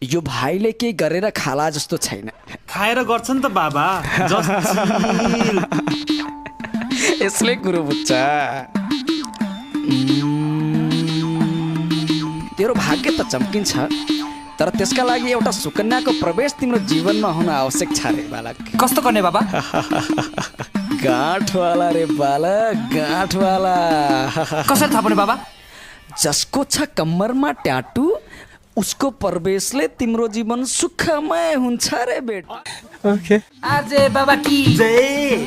यो भाइले केही गरेर खाला जस्तो छैन। खाएर गर्छ नि त बाबा। यसले कुरो बुझ्छ। तेरो भाग्य त चम्किन्छ, तर त्यसका लागि एउटा सुकन्याको प्रवेश तिम्रो जीवनमा हुन आवश्यक छ रे बालक। कस्तो गर्ने बाबा? गाँठवाला रे बालक, गाँठवाला। कसरी थाहा पाउने बाबा? जसको छ कम्मरमा ट्याटु, उसको प्रवेशले तिम्रो जीवन सुखमय हुन्छ रे बेटा। आजे बाबा की जय।